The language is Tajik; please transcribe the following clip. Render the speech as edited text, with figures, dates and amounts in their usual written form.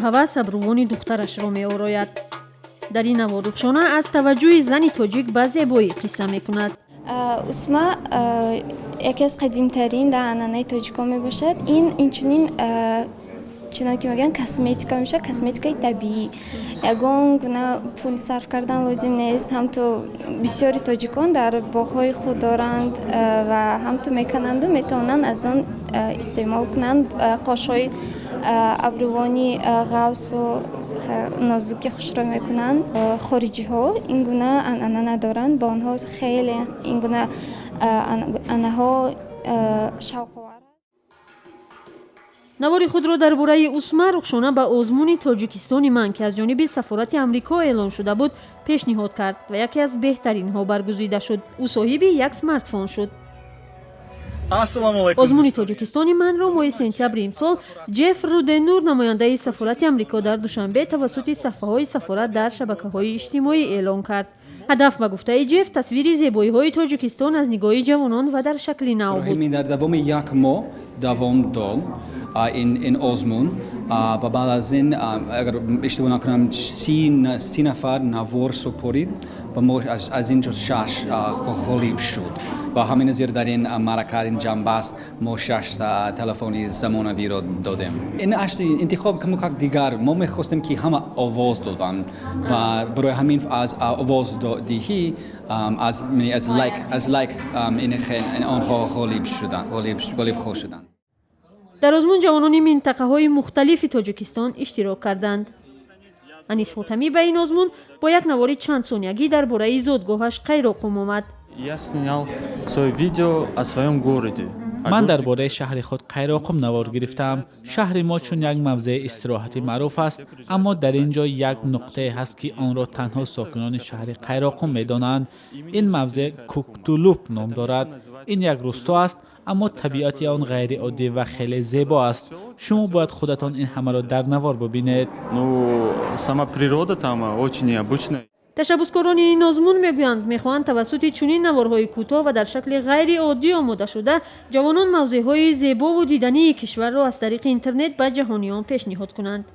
пурҳавас абрувони духтарашро меорояд. Дар ин навор Рухшона аз таваҷҷӯҳи зани тоҷик ба зебоӣ қисса мекунад. Усма яке аз қадимтарин дар анъанаи тоҷикон мебошад. Ин инчунин, чунон ки мегӯянд, косметика мешавад, косметикаи табиӣ. Ягон гуна пул сарф кардан лозим нест. Ҳамту бисёри тоҷикон дар боғҳои худ доранд ва ҳамту мекананду метавонанд аз он истеъмол кунанд. Қошҳои абрувони ғафсу нозуки хушро мекунанд. Хориҷиҳо ин гуна анъана надоранд, ба онҳо хеле ин гуна анъанаҳо шавқовар. Навори худро дар бораи усма Рухшона ба озмуни «Тоҷикистони ман», ки аз ҷониби сафорати Амрико эълон шуда буд, пешниҳод кард ва яке аз беҳтаринҳо баргузида шуд. Ӯ соҳиби як смартфон шуд. Озмуни «Тоҷикистони манро» моҳи сентябри имсол Ҷеф Руденур, намояндаи сафорати Амрико дар Душанбе, тавассути саҳфаҳои сафорат дар шабакаҳои иҷтимоӣ эълон кард. Ҳадаф, ба гуфтаи Ҷеф, тасвири зебоиҳои Тоҷикистон аз нигоҳи ҷавонон ва дар шакли нав буд. Дар давоми як моҳ давом дод ин озмун ва баъд аз ин, агар иштибоҳ накунам, 30 нафар навор супорид ва мо аз ин ҷо шаш ғолиб шуд ва ҳамин зир дар ин маърака, ин ҷанбаст, мо шаш телефони замонавиро додем. Ин интихоб камукак дигар, мо мехостем, ки ҳама овоз доданд ва барои ҳамин аз овоздиҳӣ, аз лайк онҳо ғолиб шуданд, ғолиб шуданд. Дар озмун ҷавонони минтақаҳои мухталифи Тоҷикистон иштирок карданд. Анис Хотамӣ ба ин озмун бо як навори чандсониягӣ дар бораи зодгоҳаш Қайроқум омад. Я снял свое видео о своем городе. Ман дар бораи шаҳри худ Қайроқум навор гирифтаам. Шаҳри мо чун як мавзеи истироҳатӣ маъруф аст, аммо дар ин ҷо як нуқтае ҳаст, ки онро танҳо сокинони шаҳри Қайроқум медонанд. Ин мавзеъ Куктулуп ном дорад. Ин як рӯсто аст, аммо табиати он ғайриоддӣ ва хеле зебо аст. Шумо бояд худатон ин ҳамаро дар навор бибинед. Ну, сама природа там очень необычная. Ташаббускорони ин озмун мегӯянд, мехоҳанд тавассути чунин наворҳои кӯтоҳ ва дар шакли ғайриоддӣ омодашуда ҷавонон мавзеъҳои зебову дидании кишварро аз тариқи интернет ба ҷаҳониён пешниҳод кунанд.